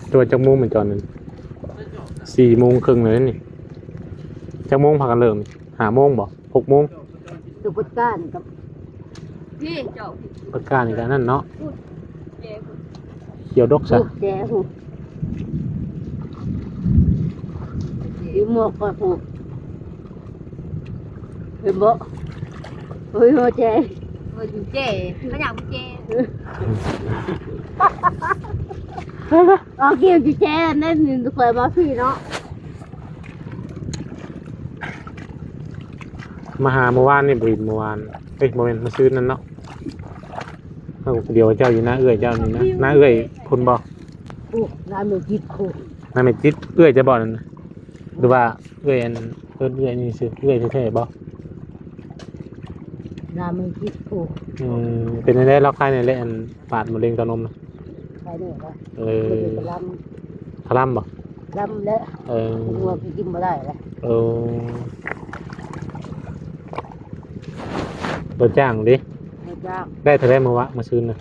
ແຕ່ວ່າຈັກໂມງແມ່ນຈອນນັ້ນ? ສີ່ໂມງເຄິ່ງແລ້ວນີ້. ຈັກໂມງພາກັນເລີ່ມນີ້? ຫ້າໂມງບໍ່? ຫົກໂມງ? ຕົວປະການກັບ ນີ້ເຈົ້າ ປະການນີ້ກະນັ້ນເນາະ. ຂຽວດົກຊະ ແຈພຸ້ນ ຢູ່ໝວກກ່ອນພຸ້ນ ເຫັນບໍ່? ໂອ້ຍ ຫົວແຈ ເອີ ຢູ່ແຈ ເຂົາຢາກແຈ ອອກກິວຢູ່ແຈ ນັ້ນຂ້ອຍມາພີ້ເນາະ. ມາຫາມື້ວານນີ້ ບໍ່ເຫັນ ມື້ວານ ເອີຍ ບໍ່ແມ່ນ ມື້ຊືນນັ້ນເນາະ. ເຮົາກໍດຽວເຈົ້າຢູ່ນາເອື້ອຍເຈົ້ານີ້ນະ ນາເອື້ອຍພຸ້ນບໍ່? ໂອ້ ນາແມ່ຈິດພຸ້ນ ນາແມ່ຈິດ ເອື້ອຍເຈົ້າບໍ່ນັ້ນນະ? ຫຼືວ່າເອື້ອຍອັນ ເອີ້ນເອື້ອຍນີ້ຊື່ ເອື້ອຍແທ້ໆບໍ່? ນາແມ່ຈິດພຸ້ນ. ອືມ ເປັນຈັ່ງໃດລາວຄາຍແດ່ແຫຼະ ອັນ ປາດມະເຮັງເຕົ້ານົມນະ? ໄປນີ້ບໍ່? ເອີ ຄະລຳ ຄະລຳບໍ່? ລຳແຫຼະ ເອີ ງົວກິນບໍ່ໄດ້ແຫຼະ. ເອີ ບໍ່ຈ້າງເດ້ ບໍ່ຈ້າງ. ໄດ້ເທົ່າໃດມື້ວະ ມື້ຊືນນະ?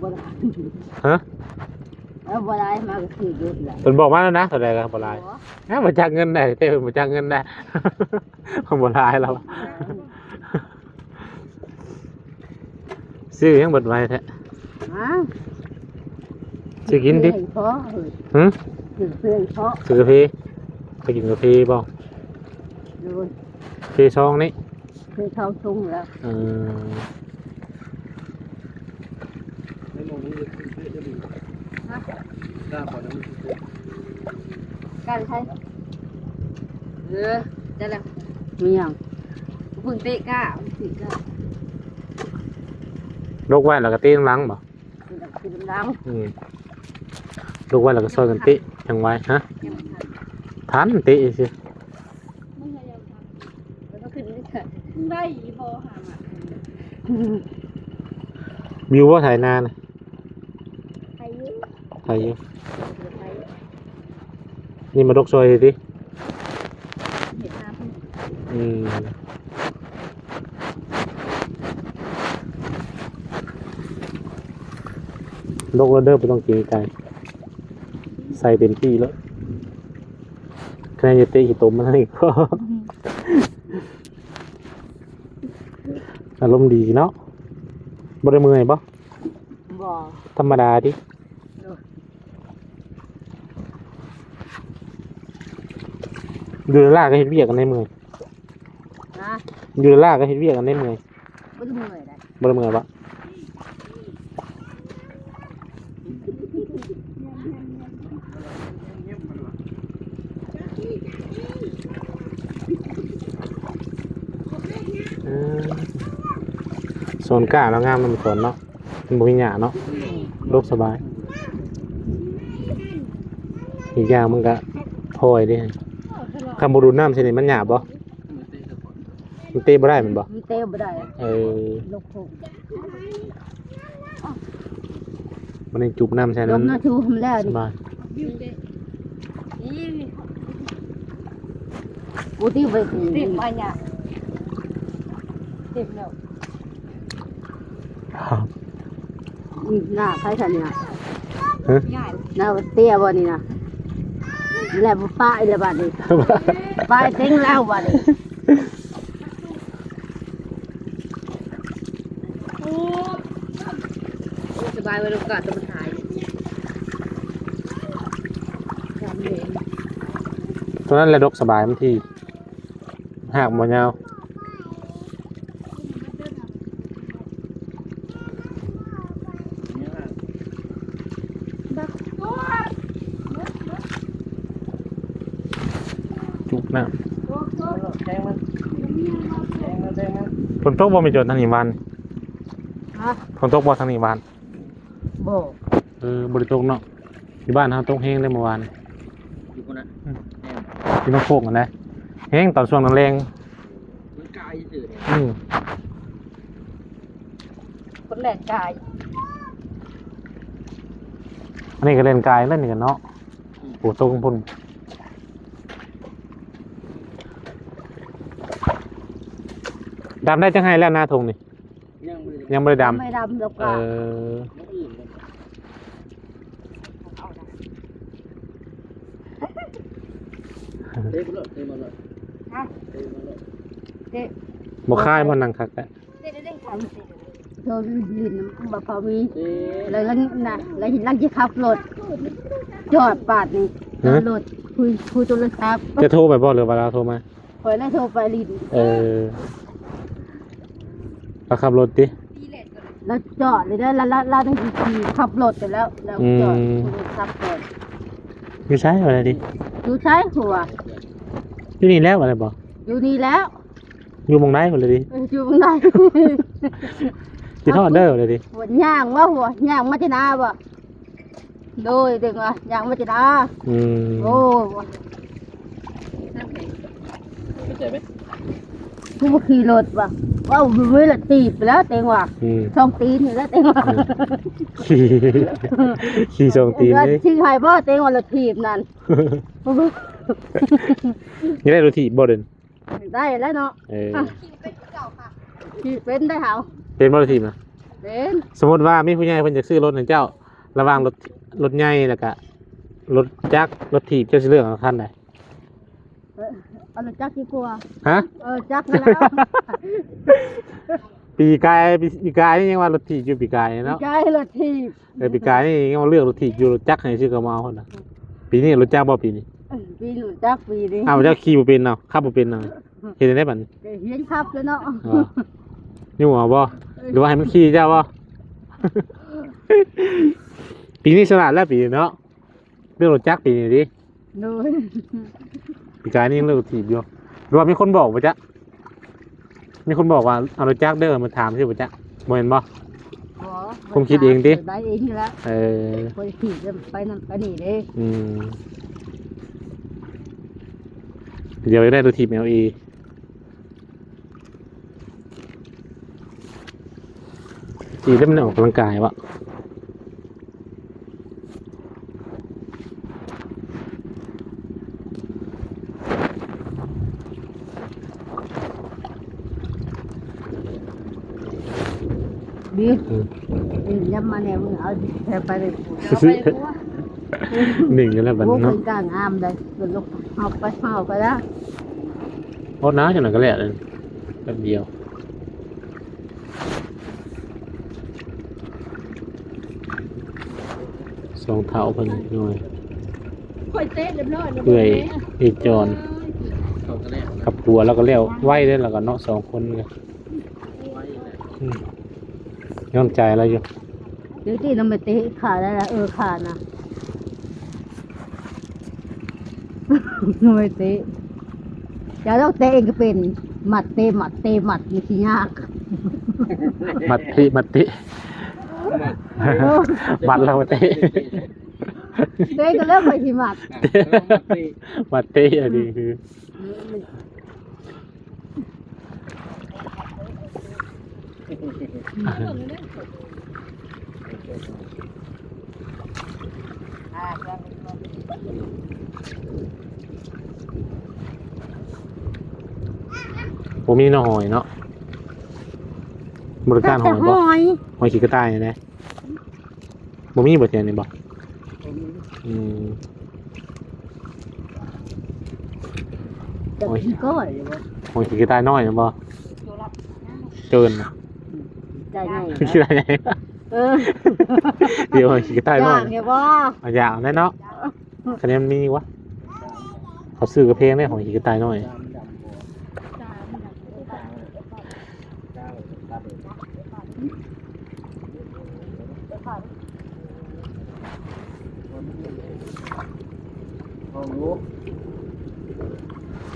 ບໍ່ໄດ້ ຮະ? ເອົາ ບໍ່ໄດ້ ມາກໍຖືກຢູ່ແຫຼະ. ເພິ່ນບອກມາແລ້ວນະ ເທົ່າໃດກໍບໍ່ຫຼາຍ. ບໍ່ ຮະ ບໍ່ຈັກເງິນໄດ້ ແຕ່ເພິ່ນບໍ່ຈັກເງິນໄດ້ ບໍ່ຫຼາຍແລ້ວ. ຊື້ຫຍັງເບິດໄວແທ້? ຮະ? ຊື້ກິນຕິ? ຊື້ໃຫ້ພໍ່ເຮີ້ຍ. ຫຶ? ຊື້ເພື່ອໃຫ້ພໍ່. ຊື້ກາເຟ? ໄປກິນກາເຟບໍ່? ໂດຍ. ເຟຊອງນີ້? ເຟຊອງທຸງແລ້ວ. ເອີ. ການໃຊ້ ເອີ ໄດ້ແລ້ວ. ມີຫຍັງ? ເພິ່ງເຕະກ້າ ເຕະກ້າ. ດົກໄວ້ແລ້ວກໍເຕະນຳຫຼັງບໍ່? ເຕະນຳຫຼັງ. ອືມ ດົກໄວ້ແລ້ວກໍຊ່ອຍກັນເຕະ ຈັ່ງໄວ. ຮະ? ຍັງບໍ່ທັນ ທັນເຕະຊື່. ໄດ້ອີ່ບໍ່ຫາມາ ວິວບໍ່ໄຖນານະ? ໄຖຢູ່ ໄຖຢູ່. ນີ້ມາດົກຊ່ອຍຕິ? ເຮັດນາພຸ້ນ. ອືມ ດົກແລ້ວເດີ ບໍ່ຕ້ອງເກງໃຈ ໃສ່ເຕັມທີ່ໂລດ. ຄະແນນຈະເຕະຂີ້ຕົມມັນອີກ. ອາລົມດີເນາະ. ບໍ່ໄດ້ເມື່ອຍບໍ່? ບໍ່. ທຳມະດາຕິ? ໂດຍ. ຢູ່ລາວກໍເຮັດວຽກອັນໃດເມື່ອຍ? ຮະ? ຢູ່ລາວກໍເຮັດວຽກອັນໃດເມື່ອຍ? ບໍ່ໄດ້ເມື່ອຍໃດ. ບໍ່ໄດ້ເມື່ອຍບໍ່? ເອີ ສວນກ້າລາວງາມນຳສວນເນາະ ມັນບໍ່ມີຫຍ້າເນາະ ດົກສະບາຍ. ອີກຢ່າງມັນກະພອຍເດ້ ຄັນບໍ່ດູດນ້ຳໃສ່ນີ້ມັນຫຍ້າບໍ່? ມັນເຕະບໍ່ໄດ້ແມ່ນບໍ່? ມັນເຕະບໍ່ໄດ້. ເອີ ລົກໂພດ. ມັນຍັງຈູບນ້ຳໃສ່ ລົງນະ ສະບາຍ. ໂອ້ ຕິໄປ ຕິໄປຫຍັງ ຕິແລ້ວ. ໜ້າໃຜຊັ້ນນີ້ນະ? ຮະ? ໜ້າເຕ້ຍບໍ່ນີ້ນະ? ແລ້ວບໍ່ປະອີກແລ້ວບາດນີ້ ປະເຕັງແລ້ວບາດນີ້. ໂອ້ ສະບາຍໄວ້ ລູກກະຕົວມັນຫາຍ ຕົວນັ້ນແຫຼະດົກສະບາຍ ມັນຖີ່ ຮາກບໍ່ຍາວ. ຈຸກນ້ຳ ຝົນຕົກບໍ່ ມີຈົນທາງນີ້ວານ? ຮະ? ຝົນຕົກບໍ່ທາງນີ້ວານ? ບໍ່. ເອີ ບໍ່ໄດ້ຕົກເນາະ. ຢູ່ບ້ານເຮົາຕົກແຮງເດ້ມື້ວານ. ຢູ່ພຸ້ນນະ? ອືມ ຢູ່ນ້ຳໂຂງຫັ້ນນະ ແຮງຕອນຊ່ວງແລງໆ. ມັນກາຍຊື່ໆ ອືມ ຄົນແລ່ນກາຍ. ອັນນີ້ກໍແລ່ນກາຍແລ້ວນີ້ກັນເນາະ. ອືມ ໂອ້ ຕົກພຸ້ນ. ດຳໄດ້ຈັກໄຮ່ແລ້ວນາທົ່ງນີ້? ຍັງບໍ່ໄດ້ ຍັງບໍ່ໄດ້ດຳ. ຍັງບໍ່ໄດ້ດຳດອກ. ເອີ ມື້ອື່ນ ມື້ອື່ນ. ເຕະໂລດ ເຕະມາໂລດ ຮະ ເຕະມາໂລດ ເຕະ ບໍ່ຄາຍບໍ່ ນັ່ງຄັກແທ້ ເຕະໄດ້ ໂທນຫຼິ້ນບໍ່ພໍມີ ແລ້ວນະ ແລ້ວເຫັນຫຼັງຈະຂັບລົດ ຈອດປາດນີ້ ຮະ ລົດ ຄຸຍ ຄຸຍໂທລະສັບ ຈະໂທໄປບໍ່ ຫຼືວ່າລາວໂທມາ? ຂ້ອຍລະໂທໄປຫຼິ້ນ ເອີ ລາວຂັບລົດຕິ? ລາວຈອດເລີຍເດີ ລາວ ລາວ ລາວໄດ້ຂີ່ ຂັບລົດໄປແລ້ວ ລາວ ອືມ ຈອດ ໂທລະສັບກ່ອນ ຢູ່ໃສວ່າແລ້ວຕິ? ຢູ່ໃສຫົວ? ຢູ່ນີ້ແລ້ວວ່າແລ້ວບໍ່? ຢູ່ນີ້ແລ້ວ ຢູ່ໝ່ອງໃດວ່າແລ້ວຕິ? ເອີ ຢູ່ໝ່ອງໃດ? ຄິດຮອດເດີວ່າແລ້ວຕິ? ຫົວຍ່າງວ່າຫົວ ຍ່າງມາແຕ່ນາບໍ່? ໂດຍ ເຖິງວ່າຍ່າງມາຈະດາ ອືມ ໂອ້ ເຂົ້າໃຈໄໝ? ຄືບໍ່ຂີ່ລົດວ່າ ເວົ້າເວລາຖີບໄປແລ້ວເຕັງວ່າ ອືມ ສອງຕີນນີ້ແຫຼະເຕັງວ່າ ອືມ ຂີ່ ຂີ່ສອງຕີນເລີຍ ຊິໃຫ້ບໍ່ເຕັງວ່າລົດຖີບນັ້ນ ຍັງໄດ້ລົດຖີບບໍ່ເດີ? ໄດ້ແລ້ວເນາະ ເອີ ຂີ່ເປັນຄືເກົ່າຄ່ະ ຂີ່ເປັນໄດ້ເຮົາ ເປັນບໍ່ລົດຖີບນະ? ເປັນ ສົມມຸດວ່າມີຜູ້ໃຫຍ່ເພິ່ນຢາກຊື້ລົດໃຫ້ເຈົ້າ ລະຫວ່າງລົດ ລົດໃຫຍ່ ແລ້ວກະລົດຈັກ ລົດຖີບ ເຈົ້າຊິເລືອກເອົາຄັນໃດ? ເອີ ເອົາລົດຈັກດີກວ່າ ຮະ? ເອີ ຈັກຫັ້ນແຫຼະ ປີກາຍ ປີ ປີກາຍນີ້ຍັງວ່າລົດຖີບຢູ່ ປີກາຍນີ້ເນາະ ປີກາຍລົດຖີບ ເອີ ປີກາຍນີ້ຍັງວ່າເລືອກລົດຖີບຢູ່ ລົດຈັກໃຫ້ຊື້ກໍມາເອົາພຸ້ນນະ ປີນີ້ລົດຈັກບໍ່ ປີນີ້? ເອີ ປີນີ້ລົດຈັກ ປີນີ້ ອ້າວ ເຈົ້າຂີ່ບໍ່ເປັນເນາະ ຂັບບໍ່ເປັນເນາະ ເຮັດຈັ່ງໃດບັດນີ້? ກໍຮຽນຂັບແລ້ວເນາະ ເອີ ຍູ້ເອົາບໍ່? ເອີ ຫຼືວ່າໃຫ້ມັນຂີ່ເຈົ້າບໍ່? ປີນີ້ສະຫຼາດແລ້ວ ປີນີ້ເນາະ ເລືອກລົດຈັກປີນີ້ຕິ? ໂດຍ ປີກາຍນີ້ຍັງເລືອກລົດຖີບຢູ່ ຫຼືວ່າມີຄົນບອກບໍ່ຈັກ? ມີຄົນບອກວ່າເອົາລົດຈັກເດີ ມາຖາມຊື່ບໍ່ຈັກ ບໍ່ແມ່ນບໍ່? ບໍ່ ຄວາມຄິດເອງຕິ? ໄດ້ເອງນີ້ແຫຼະ ເອີ ຂ້ອຍຂີ່ໄປນັ້ນໄປນີ້ເດ້ ອືມ ດຽວໄດ້ລົດຖີບແອລອີ ຂີ່ແລ້ວມັນໄດ້ອອກກຳລັງກາຍວະ ບິວ ອືມ ເອີ ຢ່າມາແນວ ເອົາແທ້ໄປເລີຍ ໜິ່ງກັນແລ້ວບັດ ໂອ້ ເນາະ ເປັນກາງາມເດ້ ເຮົາໄປ ເຮົາໄປລະ ໂອ້ ໜາວ ຈັ່ງນັ້ນກໍແລ້ວ ແປັບດຽວ. ສອງເຖົ້າເພິ່ນນ້ອຍ ຂ້ອຍເຕະຮຽບຮ້ອຍແລ້ວ ເອື້ອຍ ເອື້ອຍຈອນ ເຂົາກໍແລ້ວ ກັບຜົວລາວກໍແລ້ວໄວເດ້ ລາວກໍເນາະ ສອງຄົນ ອືມ ຍ້ອນໃຈລາວຢູ່ ເດ໋ຕິ ນຳໄປເຕະຂາໄດ້ລະ ເອີ ຂານະ ໄປເຕະ ເຈົ້າຕ້ອງເຕະເອງກໍເປັນ ໝັດເຕະ ໝັດເຕະ ໝັດ ມັນຊິຍາກ ໝັດເຕະ ໝັດເຕະ ໝັດແລ້ວເຕະ ເຕະກໍເລີ່ມໄປທີ່ໝັດ ໝັດເຕະ ອັນນີ້ຄື ບໍ່ມີໜໍ່ຫອຍເນາະ ບໍ່ໄດ້ກ້ານຫອຍບໍ່ ຫອຍ ຫອຍຂີ້ກະຕ່າຍນີ້ນະ ບໍ່ມີບໍ່ແຖວນີ້ບໍ່? ອືມ ແຕ່ ໂອ້ຍ ຂີ້ກ້ອຍຢູ່ບໍ່? ໂອ້ຍ ຂີ້ກະຕ່າຍນ້ອຍແມ່ນບໍ່? ເກີນນະ ອືມ ຂີ້ກະຕ່າຍໃຫຍ່ ຂີ້ກະຕ່າຍໃຫຍ່ ເອີ ດຽວຂີ້ກະຕ່າຍນ້ອຍ ຢາກຢູ່ບໍ່? ອາ ຢາກແນ່ເນາະ ຄັນນີ້ມັນມີວະ ເຂົາຊື້ກະແພງເດ້ ຂອງຂີ້ກະຕ່າຍນ້ອຍ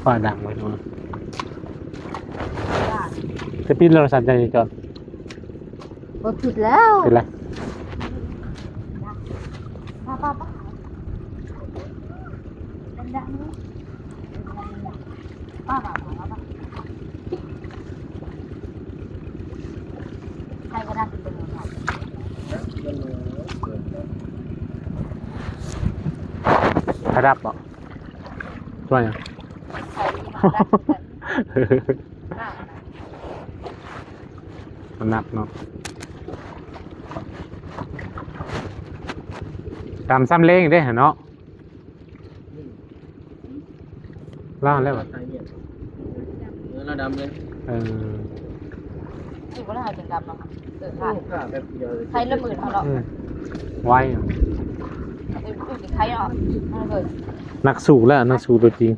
ຟ້າດັງໄວ້ໂດນ ຈະປິດໂທລະສັບຈັ່ງນີ້ກ່ອນ. ບໍ່ຜິດແລ້ວ ເປັນລະ ໄຟດັບບໍ່? ວ່າຫຍັງ? ມັນໜັກເນາະ ຕຳຊ້ຳເລງເດ້ຫັ້ນເນາະ. ລາວແລ້ວ ເອີ ລາວດຳເລີຍ ເອີ ຊິບໍ່ໄດ້ໃຫ້ເປັນດຳເນາະ ເອີ ໂອ້ ຂ້າແປັບດຽວ ໃຊ້ລະໝື່ນເຮົາເນາະ ອືມ ໄວ ເອີ ໄຄເນາະ ເອີ ນັກສູ້ແລ້ວ ນັກສູ້ຕົວຈິງ.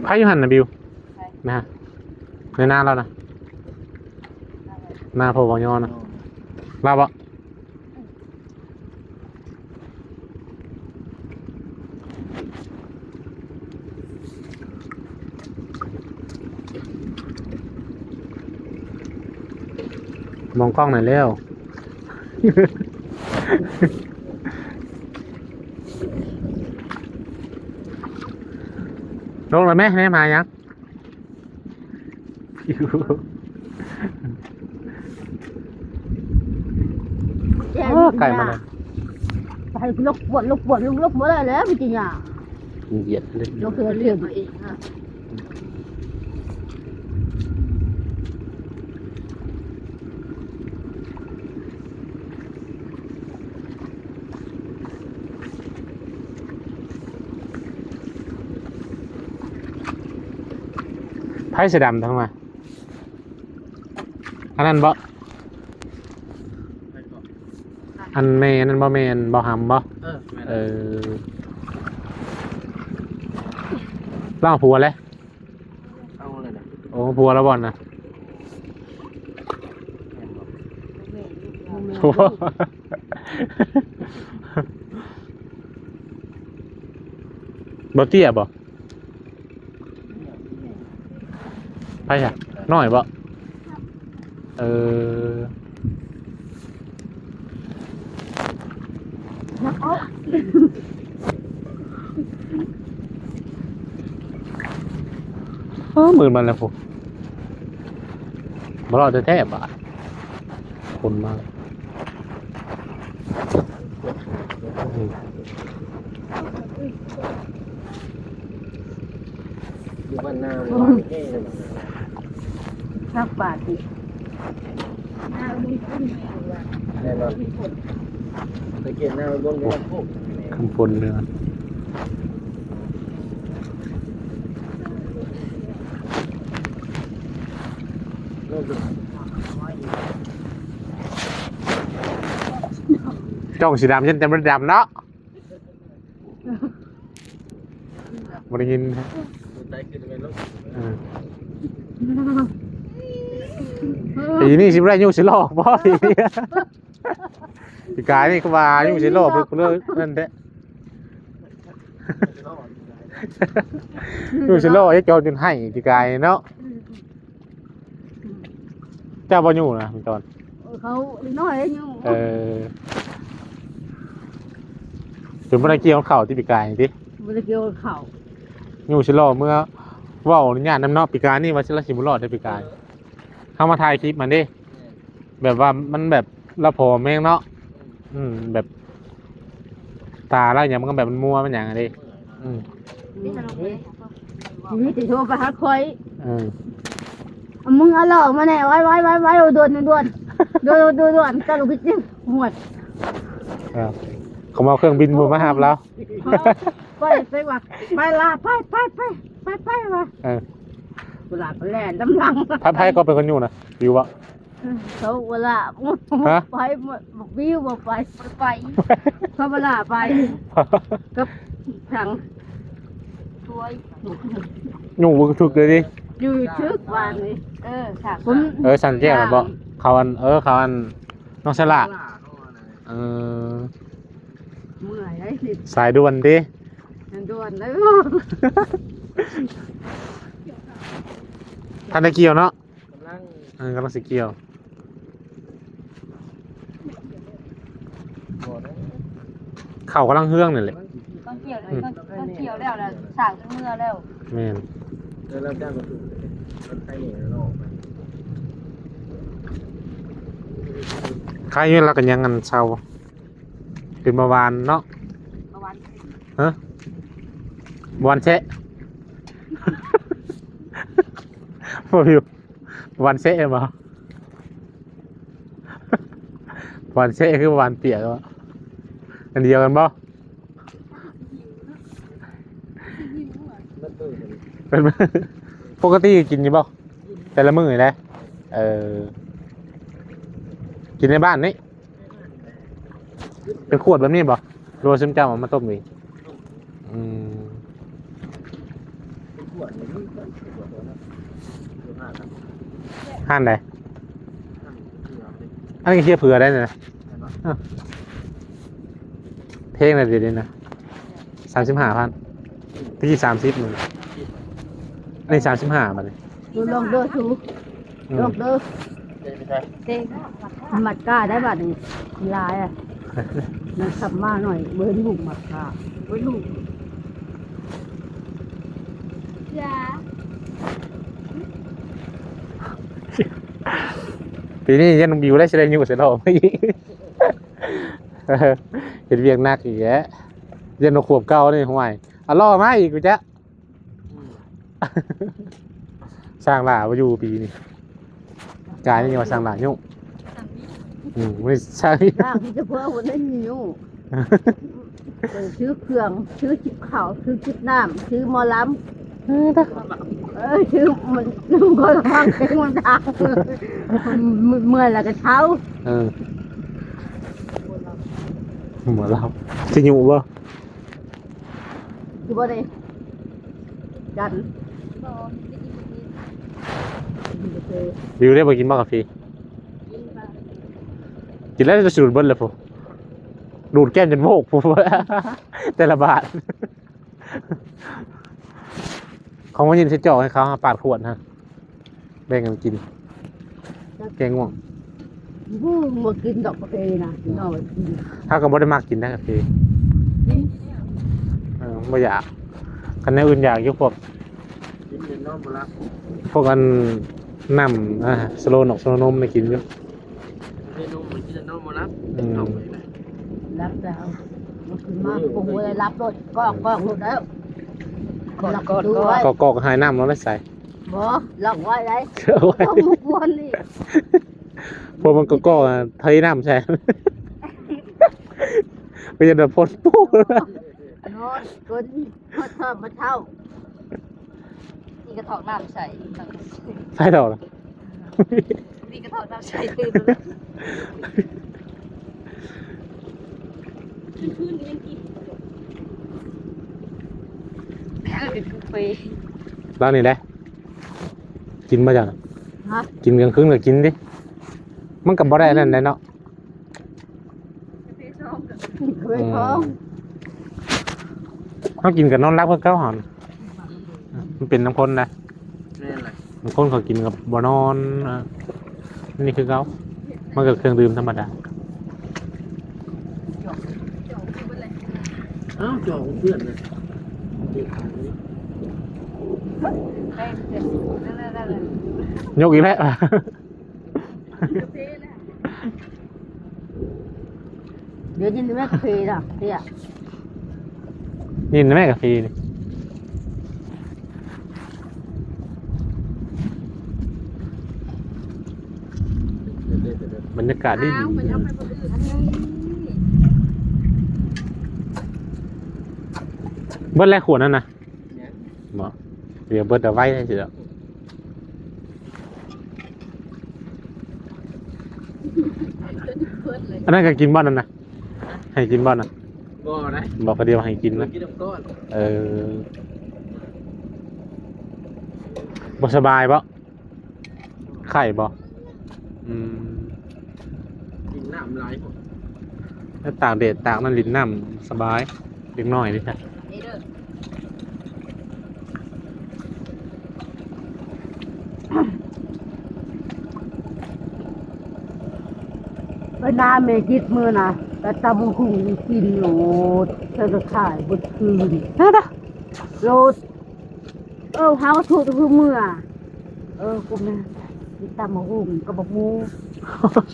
ໃຜຢູ່ຫັ້ນນະ ບິວ? ໃຜ? ນະ ໃນນາລາວນະ ນາພໍ່ເວົ້າຍໍນະ ລາວບໍ່? ມອງກ້ອງໜ້ອຍແລ້ວ ລົງແລ້ວແມະ ແນມຫາຫຍັງ? ໂອ້ ໄກມາແລ້ວ ໄປລົກປວດ ລົກປວດ ລົກ ລົກບໍ່ໄດ້ແລ້ວ ມີແຕ່ຫຍ້າ ມັນຢຽດເລີຍ ລົກເທື່ອ ເລື່ອນມາເອງນະ. ໃຜເສື້ອດຳທັງມາ ອັນນັ້ນບໍ່? ອັນແມ່ນັ້ນບໍ່ ແມ່ນບໍ່ຫຳບໍ່? ເອີ ແມ່ນ ເອີ ລາວຜົວແລ້ວ ເອົາແລ້ວນະ ໂອ້ ຜົວລາວບໍ່ນະ? ແມ່ນບໍ່? ບໍ່ເຕ້ຍບໍ່? ໃຜຊະ? ນ້ອຍບໍ່? ເອີ ເອີ ໝື່ນມັນແລ້ວພຸ້ນ ບໍ່ລອດແທ້ໆ ບາດ ຄົນມາ ຢູ່ບ້ານນາບໍ່ແຫ້ງ ພັກບາດນີ້ ນາບຸນຄຸນ ແມ່ນບໍ່? ໄປເກັບນາບຸນຄຸນ ແມ່ນບໍ່? ຄຳຝົນເດີ ຈ້ອງສີດຳ ຢ້ານແຕ່ບໍ່ໄດ້ດຳເນາະ. ບໍ່ໄດ້ຍິນ ເອີ ປີນີ້ຊິບໍ່ໄດ້ຍູ້ຊິຫຼອກບໍ່? ປີນີ້ ປີກາຍນີ້ກໍວ່າຢູ່ຊິໂລ ເພິ່ນເລີຍນັ້ນແທ້ ຢູ່ຊິໂລ ເຮັດເຈົ້າຈົນໄຫ້ປີກາຍເນາະ. ເຈົ້າບໍ່ຢູ່ນະ ມີຕອນ ເຂົານ້ອຍຢູ່. ເອີ ຈົນບໍ່ໄດ້ກ່ຽວເຂົ້າຕິ ປີກາຍນີ້ຕິ ບໍ່ໄດ້ກ່ຽວເຂົ້າ ຢູ່ຊິໂລ ເມື່ອເວົ້າອະນຸຍາດນຳເນາະ ປີກາຍນີ້ວ່າຊິລາຊິບໍ່ລອດເດ້ ປີກາຍ ເຮົາມາຖ່າຍຄລິບມັນເດ້ ແມ່ນ ແບບວ່າມັນແບບລາວຜອມແຮງເນາະ ອືມ ແບບຕາລາວຫຍັງມັນກໍແບບມັນມົວມັນຫຍັງເດ້ ອືມ ນີ້ຊິໂທໄປຫາຂ້ອຍ ເອີ ເອົາ ມຶງເອົາຫຼໍ່ມາແດ່ ໄວໆໆໆ ດ່ວນໆ ດ່ວນໆ ເຈົ້າລູກຊິຫວດ ເອີ ເຂົາມາເຄື່ອງບິນບໍ່ມາຮັບລາວ ໄປ ໄປວ່າ ໄປລາ ໄປ ໄປ ໄປ ໄປ ໄປວ່າ ເອີ ເວລາໄປແລ່ນນຳຫຼັງ ໃຜ ໃຜກໍເປັນຄົນຢູ່ນະ ຢູ່ບໍ່? ເຂົາເວລາ ຮະ ໄປ ບັກບິວບໍ່ໄປ ບໍ່ໄປ ເຂົາເວລາໄປ ກັບທາງ ຢູ່ບໍ່ຖືກເລີຍຕິ ຢູ່ຖືກວານນີ້ ເອີ ເອີ ສັນແກ້ວນະບໍ່ ເຂົາອັນ ເອີ ເຂົາອັນ ນ້ອງສະຫຼາ ເອີ ເມື່ອຍເດ້ ສາຍດ່ວນຕິ ດ່ວນເດີ ທັນໄດ້ກ່ຽວເນາະ ກຳລັງ ເອີ ກຳລັງຊິກ່ຽວ ເຂົ້າກຳລັງເຮືອງນີ້ແຫຼະ ຕອນກ່ຽວ ອືມ ຕອນ ຕອນກ່ຽວແລ້ວລະ ສ້າງຈົນເມື່ອແລ້ວ ແມ່ນ ຂາຍຢູ່ລະກໍຍັງອັນເຊົາ ເປັນເບົາຫວານເນາະ ຮະ ບໍ່ຫວ່ານແຊະ ບໍ່ຢູ່ ບໍ່ຫວ່ານແຊະແມ່ນບໍ່? ຫວ່ານແຊະຄືຫວ່ານປຽກບໍ? ອັນດຽວກັນບໍ່? ເປັນ ປົກກະຕິກິນຢູ່ບໍ່? ແຕ່ລະມື້ນີ້ແຫຼະ ເອີ ກິນໃນບ້ານນີ້ ເປັນຂວດແບບນີ້ບໍ່ ຫຼືວ່າຊຸມເຈົ້າເອົາມາຕົ້ມເອງ? ອືມ ເປັນຂວດນີ້ມີເພິ່ນ ເປັນຂວດໂຕນັ້ນ ຢູ່ຮ້ານນັ້ນ ຮ້ານໃດ? ຮ້ານເຊຍເຜືອ ອັນນີ້ເຊຍເຜືອໄດ໋ນີ້ນະ ແມ່ນບໍ່? ເອີ ແພງແລ້ວດຽວນີ້ນະ ສາມສິບຫ້າພັນ ຕະກີ້ສາມສິບ ມື້ນີ້ ອັນນີ້ສາມສິບຫ້າ ບາດນີ້ ລອງເດີ ອືມ ລອງເດີ ເຕັງ ມັດກ້າໄດ້ບາດນີ້ ຫຼາຍອະ ມັນຂັບມາໜ້ອຍ ບໍ່ເຫັນຫຸ້ມມັດກ້າ ບໍ່ເຫັນຫຸ້ມ ຢາ ປີນີ້ຍັງບໍ່ໄດ້ ຊິໄດ້ຍູ້ໃສ່ລໍ້ມາອີກ ເຮັດວຽກໜັກອີກແຫຼະ ຍັງບໍ່ຂວບເກົ່ານີ້ ຫ້ວຍ ເອົາລໍ້ມາອີກ ກູຈະ ອືມ ຊ່າງຫຼ້າບໍ່ຢູ່ປີນີ້ ກາຍນີ້ວ່າຊ່າງຫຼ້າຍຸ ອືມ ມື້ນີ້ຊ່າງ ຊ່າງທີ່ຈະເພື່ອຄົນໄດ້ມີຍຸ ໄປຊື້ເຄື່ອງ ຊື້ຈິບເຂົ້າ ຊື້ຈິບນ້ຳ ຊື້ໝໍລຳ ເອີ ຊື້ມັນ ມັນກໍຟັງເພງມັນທາງ ເມື່ອຍແລ້ວກໍເຊົາ ເອີ ໝໍລຳ ຊິຍຸບໍ່? ຄືບໍ່ໄດ້ກັນ ບໍ່ ບໍ່ກິນກາເຟ ບິວໄດ້ບໍ່ກິນບໍ່ກາເຟ? ກິນ ກິນແລ້ວຈະສູດເບິດແລ້ວພຸ້ນ ດູດແກ້ມຈົນໂວກພຸ້ນ ແຕ່ລະບາດ ເຂົາມາຍິນໃສ່ຈອກໃຫ້ເຂົາ ເຮົາປາດຂວດຫັ້ນ ແບ່ງກັນກິນ ແກ້ງ່ວງ ບໍ່ ບໍ່ກິນດອກກາເຟນະ ກິນເອົາໄວ້ກິນ ເຮົາກໍບໍ່ໄດ້ມັກກິນນະກາເຟ ກິນ ເອີ ບໍ່ຢາກ ຄັນແນວອື່ນຢາກຢູ່ ພວກ ກິນຈົນນອນບໍ່ຫຼັບ ພວກອັນ ນ້ຳ ອາ ສະໂລນອກ ສະໂລນົມໄດ້ກິນຢູ່ ເມນູມັນກິນແລ້ວນອນບໍ່ຫຼັບ ອືມ ເປັນເຂົ້າໄປນະ ຫຼັບແລ້ວ ມັນຂຶ້ນມາ ໂອ້ໂຫ ຫຼັບໂລດ ກອກໆໂລດແລ້ວ ກອກໆ ກອກໆ ຫາຍນ້ຳລະໃສ່ ບໍ່ ລັອກໄວ້ໄດ໋ ເອົາໄວ້ ຕ້ອງມາກວນນີ້ ພວກມັນກໍກໍເທນ້ຳໃສ່ ໄປຈົນວ່າພົ້ນປູ ນອນ ເກີນ ຮອດເທີມ ຮອດເທົ້າ ມີກະຖອກນ້ຳໃສ່ ໃສ່ດອກ ມີກະຖອກນ້ຳໃສ່ຕື່ມ ຄືນໆຍັງກິນ ເປັນບຸບເຟ ລາວນີ້ແຫຼະ ກິນບໍ່ເຈົ້ານະ? ຮະ? ກິນກາງຄືນກໍກິນຕິ ມັນກໍບໍ່ໄດ້ອັນນັ້ນແຫຼະເນາະ ເຮົາກິນກໍນອນຫຼັບຄືເກົ່າຫັ້ນ ມັນເປັນນຳຄົນນະ ແມ່ນແຫຼະ ບາງຄົນເຂົາກິນກໍບໍ່ນອນ ອາ ອັນນີ້ຄືເກົ່າ ມັນກໍເຄື່ອງດື່ມທຳມະດາ ອ້າວ ຈອງເພື່ອນນະ ຍົກອີກແລ້ວ. ດຽວກິນແມ່ກາເຟລະເຕ້ຍ ກິນແມ່ກາເຟນີ້ ບັນຍາກາດດີ ອ້າວ ມັນເອົາໄປບໍ່ອື່ນ ອັນນີ້ ເບິດແລ້ວຂວດນັ້ນນະ ເນາະ ດຽວເບິດເອົາໄວ້ໃຫ້ຊິດອກ ອັນນັ້ນກໍກິນບໍ່ນັ້ນນະ ໃຫ້ກິນບໍ່ນະ ບໍ່ໄດ້ ບໍ່ ເຂົາດຽວໃຫ້ກິນນະ ກິນນຳກ້ອນ ເອີ ບໍ່ສະບາຍບໍ່? ໄຂ້ບໍ່? ອືມ ກິນນ້ຳຫຼາຍ ແລ້ວຕາກແດດຕາກນັ້ນ ຫຼິ້ນນ້ຳສະບາຍ ເດັກນ້ອຍເດ້ ໄປນາແມ່ຈິດມື້ນະ ແຕ່ຕຳບັກຫຸ່ງກິນໂລດ ເຈົ້າກໍຂາຍເບິດຄືນ ໂລດ. ເອີ ເຮົາທຸກຄືເມື່ອ ເອີ ກູແມ່ນກິນຕຳບັກຫຸ່ງກັບບັກໝູ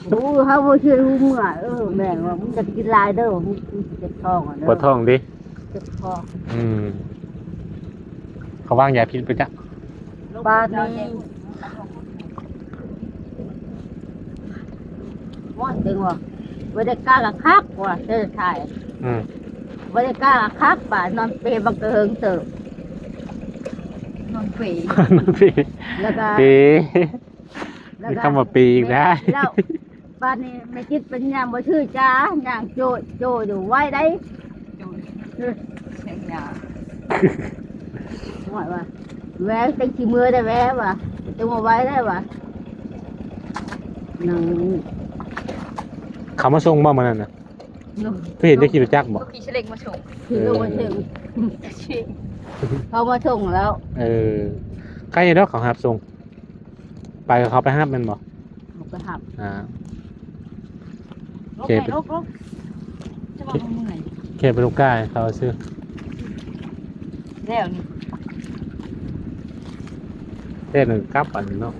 ໂອ້ ເຮົາບໍ່ເຊື່ອຄືເມື່ອ ເອີ ແມ່ນວ່າ ມຶງຢ່າໄປກິນຫຼາຍເດີ ມຶງ ມຶງຊິເຈັບທ້ອງ ປວດທ້ອງຕິ ເຈັບຄໍ. ອືມ ເຂົາວາງຢາພິດໄປຈັກ. ບາດນີ້ ໂອ້ຍ ເຖິງວ່າ ບໍ່ໄດ້ກາລະຄັກວ່າ ເຈີຖ່າຍ. ອືມ ບໍ່ໄດ້ກາລະຄັກ ບາດນອນເປບັກກະເຫິງເຕີບ. ນອນເປ ນອນເປ ແລ້ວກໍ ເປ ແລ້ວກໍ ມີຄຳວ່າເປອີກນະ ແລ້ວ ບາດນີ້ແມ່ຈິດເປັນຫຍັງບໍ່ຖືຈາ ຍ່າງໂຈໂຈຢູ່ໄວໃດ. ໂຈສຽງຫຍັງ ວ່າ ວ່າ ແວວຈັ່ງຊິເມືອໄດ້ແວວວ່າ ຈັ່ງວ່າໄວໄດ້ວ່າ ນັ່ງ ເຂົາມາສົ່ງບໍ່ມື້ນັ້ນນະ? ຄືເຫັນເຈົ້າຂີ່ລົດຈັກບໍ່? ເຂົາຂີ່ສະເລັງມາສົ່ງ ເອີ ເຂົາມາສົ່ງແລ້ວ. ເອີ ໃກ້ດອກເຂົາຮັບສົ່ງ. ໄປ ເຂົາໄປຮັບແມ່ນບໍ່? ເຂົາໄປຮັບ. ອ່າ ເຂດ ເຂດເປັນລູກຄ້າໃຫ້ເຂົາຊື່ ແລ້ວນີ້ ແລ້ວນີ້ກັບອັນເນາະ.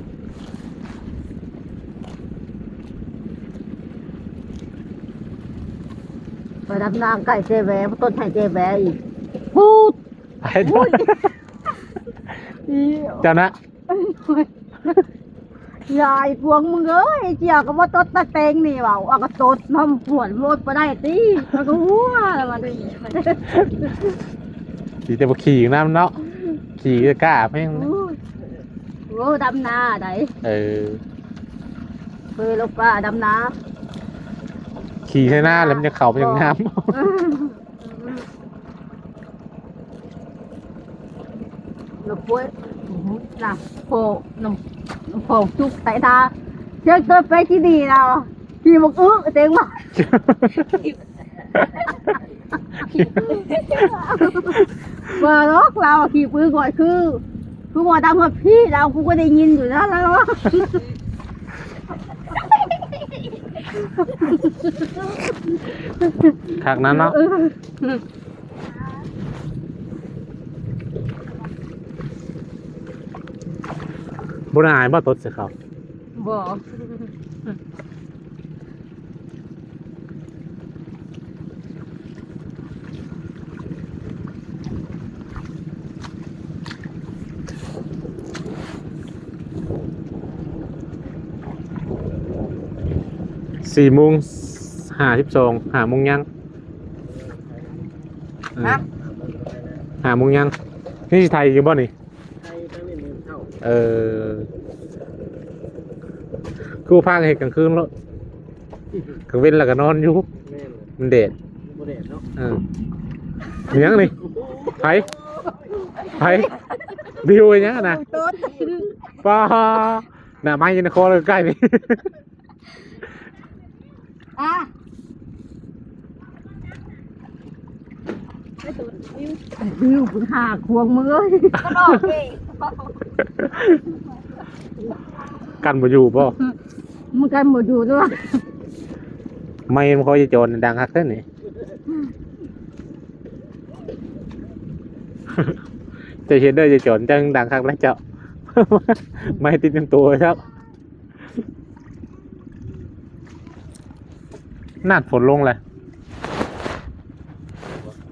ໄປດຳນາໃກ້ເຈແວ ຕົ້ນໄຫ້ເຈແວອີກ ປູດ ເຈົ້ານະ. ຍາຍພວກມຶງເອີຍ ເຈົ້າກໍບໍ່ຕົດຕາເຕັງນີ້ ເວົ້າ ເອົາກໍຕົດນຳພວນໂລດບໍ່ໄດ້ຕິ ມັນກໍຫົວແລ້ວມັນ ຊິແຕ່ບໍ່ຂີ່ນຳເນາະ ຂີ່ກໍກ້າແພງ. ໂອ້ຍ ໂອ້ ດຳນາໃດ. ເອີ ເອີ ລົງປ່າດຳນາ ຂີ່ໃສ່ນາແລ້ວມັນຈະເຂົ້າໄປຢ່າງງາມ. ເອີ ນ້ຳພວຍ ນ້ຳໂພ ນ້ຳ ນ້ຳໂພຈຸກໃສ່ຕາ ເຈົ້າຕົວໄປທີ່ນີ້ລາວ ຂີ້ບັກອຶເຕັງວ່າ ວ່າດອກລາວຂີ້ບອຶ ຂ້ອຍຄື ຄືວ່າດຳຮອດພີ້ລາວ ກູກໍໄດ້ຍິນຢູ່ນະລາວວ່າ ຄັກນັ້ນເນາະ. ເອີ ບໍ່ໄດ້ອາຍບໍ່ຕົດໃສ່ເຂົາ? ບໍ່. ສີ່ໂມງຫ້າສິບສອງ ຫ້າໂມງຍັງ. ຮະ? ຫ້າໂມງຍັງ. ນີ້ຊິໄຖຢູ່ບໍ່ນີ້? ໄຖຕັ້ງແຕ່ມື້ເຊົ້າ. ເອີ ຄືພາກັນເຮັດກາງຄືນໂລດ ກາງເວັນລະກະນອນຢູ່. ແມ່ນ ມັນແດດ ບໍ່ແດດເນາະ. ເອີ ມີຫຍັງນີ້? ໃຜ? ໃຜ? ບິວເຮັດຫຍັງຫັ້ນນະ? ປ້າ ໜ້າໄມ້ຢູ່ໃນຄໍເລີຍໃກ້ນີ້. ອ່າ ບິວ ມຶງຫາຄວງມຶງເອີຍ ກັນບໍ່ຢູ່ບໍ່? ມັນກັນບໍ່ຢູ່ເດີ. ໄມ້ມັນຂໍຢາຈອນດັງຄັກແທ້ນີ້ ເຈົ້າເຮັດເດີຢາຈອນ ຈັ່ງດັງຄັກແລ້ວເຈົ້າ ໄມ້ຕິດເຕັມໂຕແລ້ວ. ນາດຝົນລົງແລ້ວ.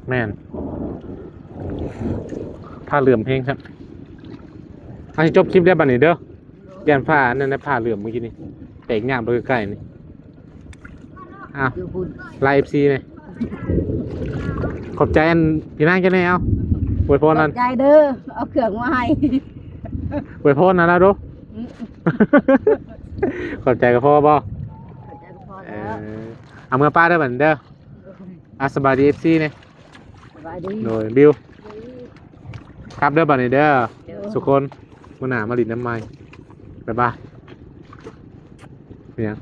ແມ່ນ ຟ້າເຫຼື້ອມແຮງຊ້ຳ. ເຮົາຊິຈົບຄລິບແລ້ວບັດນີ້ເດີ ຢ້ານຟ້າອັນນັ້ນນະ ຟ້າເຫຼື້ອມມື້ກີ້ນີ້ ແປກຍ່າງໄປໃກ້ໆນີ້. ອ້າວ ລາເອັຟຊີແດ່ ຂອບໃຈອັນພີ່ນາງເຈົ້າແດ່. ເອົາ ອວຍພອນ ຂອບໃຈເດີ ເອົາເຄື່ອງມາໃຫ້ ອວຍພອນນະລາວດູ. ອືມ ຂອບໃຈກໍພໍບໍ່? ຂອບໃຈກໍພໍແລ້ວ. ເອີ ເອົາເມືອປ້າເດີບັດນີ້ເດີ. ອ່ະ ສະບາຍດີເອັຟຊີແດ່. ສະບາຍດີ. ໂດຍ ບິວ ຄັບເດີບັດນີ້ເດີ ໂດຍ ທຸກຄົນ. ມື້ໜ້າມາຫຼິ້ນນຳໃໝ່. ບາຍບາຍ. ເປັນຫຍັງ?